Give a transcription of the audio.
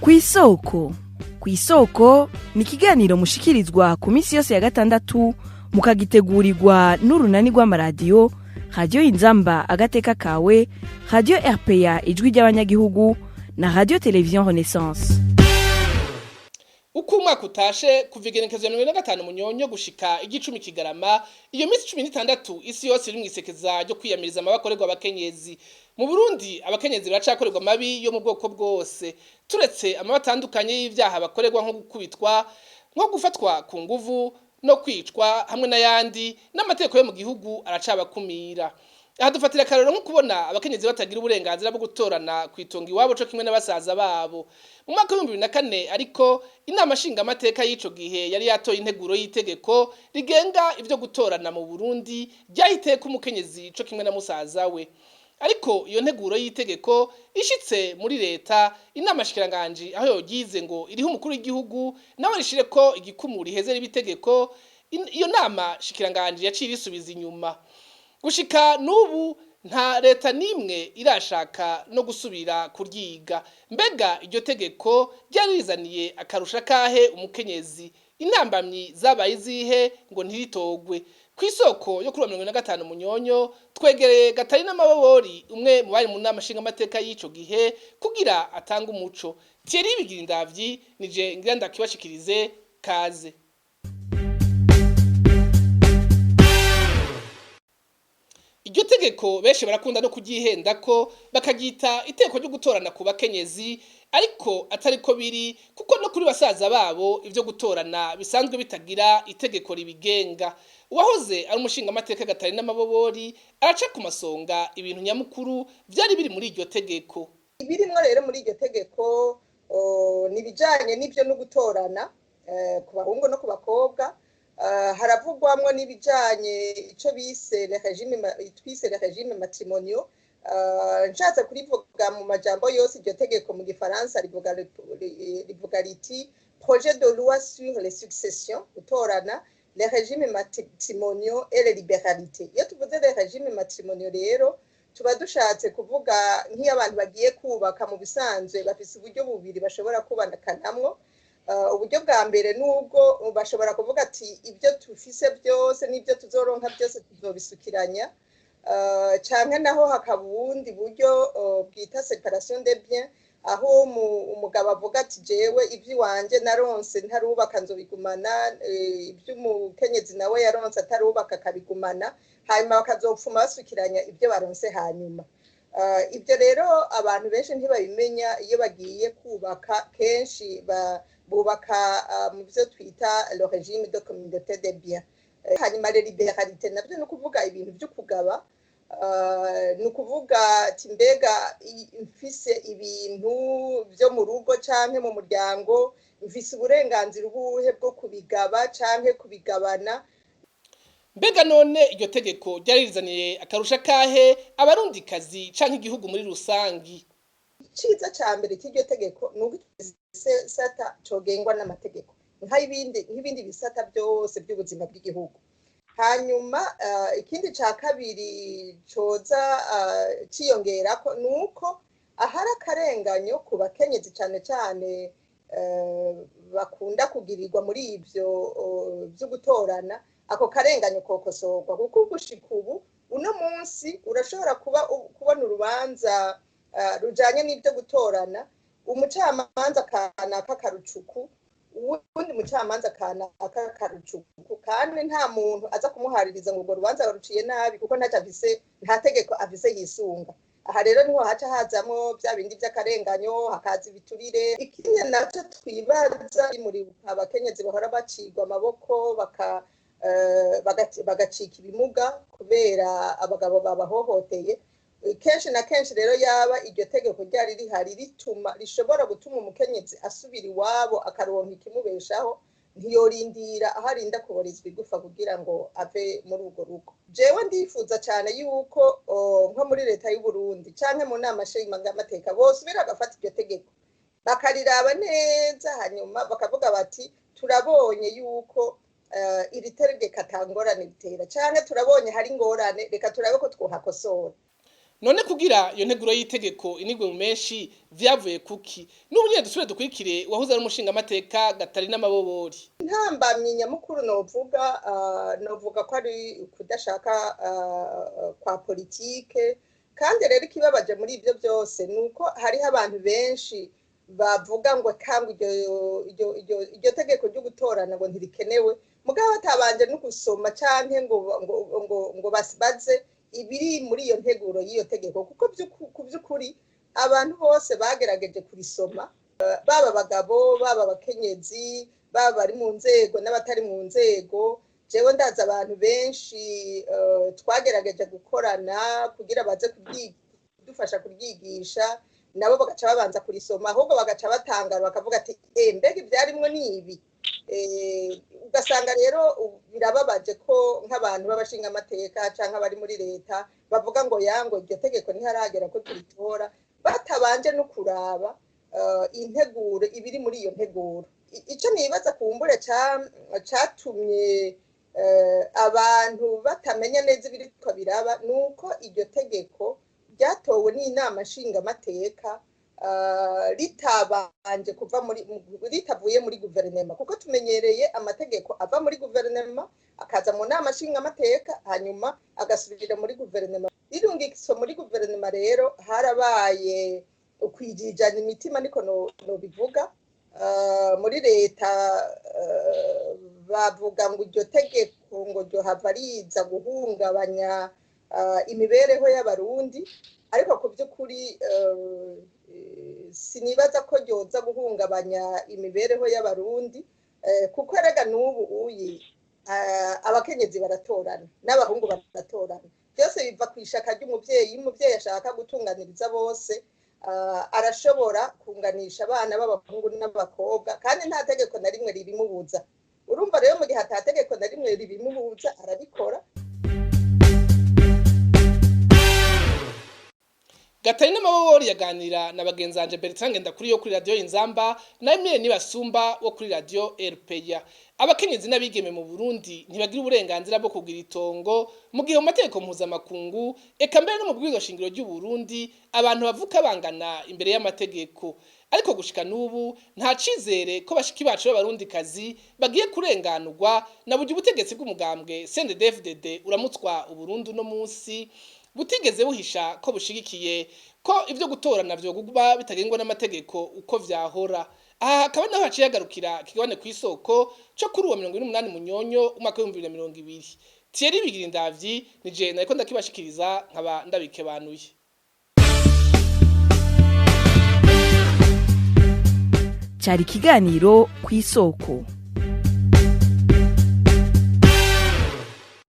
Kw'isoko. Kw'isoko ni ikiganiro mushikirizwa ku minsi yose ya gatandatu, mukagitegurirwa n'urunani rw'amaradiyo Radiyo Inzamba Agateka Kawe, Radiyo RPA Ijwi ry'Abanyagihugu na Radiyo Televiziyo Renaissance. Uko umwaka utashe, kuva igenekerezo ya 45 Munyonyo gushika 10 Kigarama, iyo minsi 16 isi yose iri mw'isekeza ryo kwiyamiriza amabi akorerwa abakenyezi. Mu Burundi, abakenyezi baracakorerwa amabi yo mu bwoko bwose. Turetse amabi atandukanye y'ivyaha bakorerwa, nko gukubitwa, nko gufatwa ku nguvu no kwicwa hamwe n'ayandi, n'amategeko yo mu gihugu aracabakumira. Aha dufatira akarorero nko kubona abakenyezi batagira uburenganzira bwo gutorana kw'itongo iwabo co kimwe n'abasaza babo. Mu mwaka w'2004 ariko, inama nshingamateka y'ico gihe yari yatoye integuro y'itegeko rigenga ivyo gutorana mu Burundi, ryahiteko umukenyezi co kimwe na musaza we. Ariko iyo nteguro y'itegeko ishitse muri leta, inama shikiranganji aho yogize ngo iriho umukuru w'igihugu nawe rishireko igikumu riheze ribitegeko, iyo nama shikiranganji yaciye irisubiza inyuma. Gushika n'ubu nta leta n'imwe irashaka no gusubira kuryiga. Mbega iryo tegeko ryari rizaniye akarusha kahe umukenyezi? Intambamyi zabaye izihe ngo ntiritogwe? Ku isoko yo kuri wa 45 Munyonyo, twegereye Gatarina Mabobori, umwe mu bari mu nama nshingamateka y'ico gihe, kugira atange umuco. Thierry Bigirindavyi nije ngira ndakibashikirize. Kaze. Iryo tegeko benshi barakunda no kuryihenda ko bakaryita iteko ryo gutorana ku bakenyezi, ariko atari ko biri, kuko no kuri basaza babo ivyo gutorana bisanzwe bitagira itegeko ribigenga. Uwahoze ari umushingamateka Gatarina Mabobori araca ku masonga ibintu nyamukuru vyari biri muri iryo tegeko. Ibirimwo rero muri iryo tegeko ni ibijanye n'ivyo no gutorana ku bahungu no ku bakobwa. Haravugwamwo n'ibijanye ico bise le régime, twise le régime matrimonial. Nshatse kurivuga mu majambo yose, iryo tegeko mu gifaransa rivuga riti "Projet de loi sur les successions, gutorana, les régimes matrimoniaux et les libéralités". Iyo tuvuze les régimes matrimoniaux rero, tuba dushatse kuvuga nk'iyo abantu bagiye kubaka, mu bisanzwe bafise uburyo bubiri bashobora kubakanamwo. Uburyo bwa mbere nubwo bashobora kuvuga ati ibyo tufise byose n'ibyo tuzoronka byose tuzobisukiranya, canke naho hakaba ubundi buryo bwita séparation des biens, aho umugabo avuga ati jewe ivy'iwanje naronse ntarubaka nzobigumana, ivy'umukenyezi nawe yaronse atarubaka akabigumana, hanyuma bakazopfuma basukiranya ibyo baronse hanyuma. Ibyo rero abantu benshi ntibabimenya iyo bagiye kubaka. Kenshi bubaka mu byo twita le régime de communauté des biens. Hanyuma les libéralités nabyo ni ukuvuga ibintu byo kugaba, ni ukuvuga ati mbega mfise ibintu byo mu rugo canke mu muryango, mfise uburenganzira ubuhe bwo kubigaba canke kubigabana? Mbega none iryo tegeko ryari rizaniye akarusha kahe abarundikazi canke igihugu muri rusangi? Iciza ca mbere cy'iryo tegeko ni uko igisata cogengwa n'amategeko nk'ibindi bisata byose by'ubuzima bw'igihugu. Hanyuma ikindi ca kabiri coza ciyongerako ni uko ahari akarenganyo ku bakenyezi, cane cane bakunda kugirirwa muri ivyo vyo gutorana, ako karenganyo kokosorwa, kuko gushika ubu uno munsi urashobora kuba kubona urubanza rujanye n'ibyo gutorana, umucamanza kanaka karucuku, uwundi mucamanza kanaka karucuku, kandi nta muntu aza kumuhaririza ngo urwo rubanza baruciye nabi, kuko ntacyo afise, nta tegeko afise yisunga. Aha rero niho haca hazamwo bya bindi by'akarenganyo, hakaza ibiturire. Ikindi nacyo twibaza, muri abakenyezi bahora bacigwa amaboko, bagacika ibimuga kubera abagabo babahohoteye kenshi na kenshi. Rero yaba iryo tegeko ryari rihari rituma rishobora gutuma umukenyezi asubira iwabo akaronka ikimubeshaho, ntiyorindira aho arinda kuborezwa igufa kugira ngo ave muri urwo rugo. Jewe ndifuza cyane yuko nko muri leta y'u Burundi canke mu nama nshingamateka bosubira bagafata iryo tegeko, bakariraba neza, hanyuma bakavuga bati turabonye yuko iri tegeko ata ngorane ritera, canke turabonye hari ingorane, reka turabe ko twohakosora. None kugira iyo nteguro y'itegeko inigwe mu menshi vyavuye kuki? N'ubu nyene dusubire dukurikire wahoze ari umushingamateka Gatarina Mabobori. Intambamyi nyamukuru novuga ko ari kudashaka kwa politike. Kandi rero ikibabaje muri ibyo byose ni uko hariho abantu benshi bavuga ngo kangwa iryo tegeko ryo gutorana ngo ntirikenewe, mugabo batabanje no gusoma canke ngo basibaze ibiri muri iyo nteguro y'iyo tegeko, kuko ku by'ukuri abantu bose bagerageje kurisoma, baba abagabo, baba abakenyezi, baba bari mu nzego n'abatari mu nzego. Jewe ndazi abantu benshi twagerageje gukorana kugira baze kudufasha kuryigisha, nabo bagaca babanza kurisoma, ahubwo bagaca batangara bakavuga ati mbega ibyarimwo ni ibi. Ugasanga rero birababaje ko nk'abantu b'abashingamateka canke abari muri leta bavuga ngo yango iryo tegeko ntiharagera ko turitora, batabanje no kuraba integuro ibiri muri iyo nteguro. Ico nibaza kumbure catumye abantu batamenya neza ibiriko biraba nuko iryo tegeko ryatowe n'inama nshingamateka ritabanje kuva muri, ritavuye muri guverinoma, kuko tumenyereye amategeko ava muri guverinoma akaza mu nama nshingamateka hanyuma agasubira muri guverinoma. Rirungikiswa muri guverinoma rero harabaye ukwijijana imitima, niko no bivuga. Muri leta bavuga ngo iryo tegeko ngo ryohava riza guhungabanya imibereho y'abarundi, ariko ku by'ukuri sinibaza ko ryoza guhungabanya imibereho y'abarundi, kuko erega n'ubu uyi abakenyezi baratorana n'abahungu baratorana, byose biva ku ishaka ry'umuvyeyi. Iyo umuvyeyi ashaka gutunganiriza bose, arashobora kunganisha abana b'abahungu n'abakobwa, kandi nta tegeko na rimwe ribimubuza. Urumva rero mu gihe ata tegeko na rimwe ribimubuza arabikora. Gatarina Mabobori yaganira na bagenzanje Bertrand Ngendakuri yo kuri radio Inzamba na Emile Nibasumba wo kuri radio RPA. Abakenyezi n'abigeme mu Burundi ntibagira uburenganzira bwo kugira itongo mu gihe mu mategeko mpuzamakungu eka mbere no mu bwirizwa shingiro ry'u Burundi abantu bavuka bangana imbere y'amategeko. Ariko gushika n'ubu nta cizere ko bashiki bacu b'abarundikazi bagiye kurenganurwa na buryo ubutegetsi bw'umugambwe CNDD-FDD uramutswa Uburundi no munsi butigeze buhisha ko bushigikiye ko ivyo gutorana vyogugwa bitagengwa n'amategeko uko vyahora. Aha hakaba naho haciye hagarukira kigabane kw'isoko co kuri uwo 28 Munyonyo umwaka w'ibihumbi bibiri na mirongo ibiri. Thierry Bigirindavyi ni je nariko ndakibashikiriza nkaba ndabikebanuye. Cari ikiganiro kw'isoko.